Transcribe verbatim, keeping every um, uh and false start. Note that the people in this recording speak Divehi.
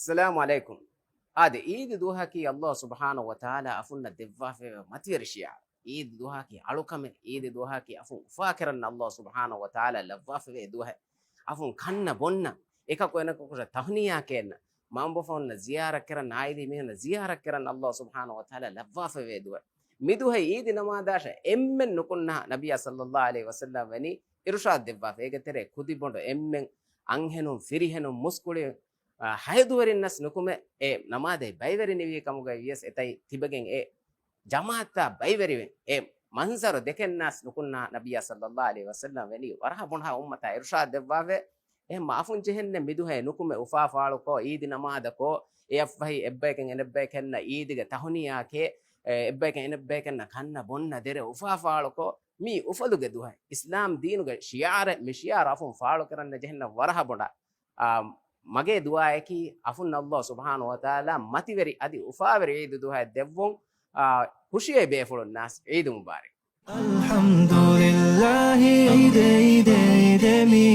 އައްސަލާމު ޢަލައިކުމް. އާދެ، އީދު ދުވަހަކީ ﷲ ސުބްޙާނަހޫ ވަތަޢާލާ އަފުންނަށް ދެއްވާފައިވާ މަތިވެރި ޝިޢާރު. އީދު ދުވަހަކީ އަޅުކަމެއް، އީދު ދުވަހަކީ އަފުން އުފާކެރަން ﷲ ސުބްޙާނަހޫ ވަތަޢާލާ ލައްވާފައިވާ ދުވަހެއް. އަފުން ކަންނަ ބޮންނަ، އެކަކު އެނަކަކު ތަހުނިޔާ ކޭންނަ، މަންބަފައުންނަށް ޒިޔާރަތް ކެރަން، އާއިލީ މީހުންނަށް ޒިޔާރަތް ކެރަން ﷲ ސުބްޙާނަހޫ ވަތަޢާލާ ލައްވާފައިވާ ދުވަހެއް. މި ދުވަހެއް އީދި ނަމާދާށަށް އެންމެން ނުކުންނަ ނަބިއްޔާ ޞައްލައްލާހު ޢަލައިހި ވަސައްލަމް ވަނީ އިރުޝާދު ދެއްވާފަ. އޭގެ ތެރޭ ކުދި ބޮނޑު އެންމެން އަންހެނުން، ފިރިހެނުން، މުސްކުޅި، އާ، ހައެދުވެރިންނަސް ނުކުމެ އެ ނަމާދަށް ބައިވެރި ނިވި ކަމުގައި ވިޔަސް އެތައް ތިބެގެން އެ ޖަމާޢަތާ ބައިވެރިވެ އެ މަންޒަރު ދެކެންނާސް ނުކުންނާ ނަބިއްޔާ ޞައްލައްލާހު ޢަލައިހި ވަސައްލަމް ވަނީ ވަރަހަ ބޮންހާ އުއްމަތާ އިރުޝާދު ދެއްވާފަ. އެހެންމަ އަފުން ޖެހެންނެ މިދުހޭ ނުކުމެ އުފާ ފާޅުކޮށް، އީދި ނަމާދަކޮށް، އެއަށްފަހި އެއްބަޔަކަށް އެނެއްބަޔަކަށް އީދިގެ ތަހުނިޔާކޭ، އެ، އެއްބަޔަކަށް އެނެއްބަޔަކަށް ކަންނަ ބޮންނަ ދެރަ އުފާ ފާޅުކޮށް، މީ އުފަލުގެ ދުވަހެއް. އިސްލާމް ދީނުގެ ޝިޢާރެއް، މި ޝިޢާރު އަފުން ފާޅުކަރަން ޖެހެންނަ ވަރަހަ ބޮޑަށް. އާ، މަގޭ ދުޢާއަކީ އަފުން ﷲ ސުބްޙާނަހޫ ވަތަޢާލާ މަތިވެރި އަދި އުފާވެރި ޢީދު ދުވަހެއް ދެއްވުން. އާ، ޚުޝީ ބޭފުޅުންނަސް ޢީދު މުބާރަކް. އަލްޙަމްދުލިއްލާހި، ޢީދޭ، ޢީދޭ، ޢީދޭ މީ.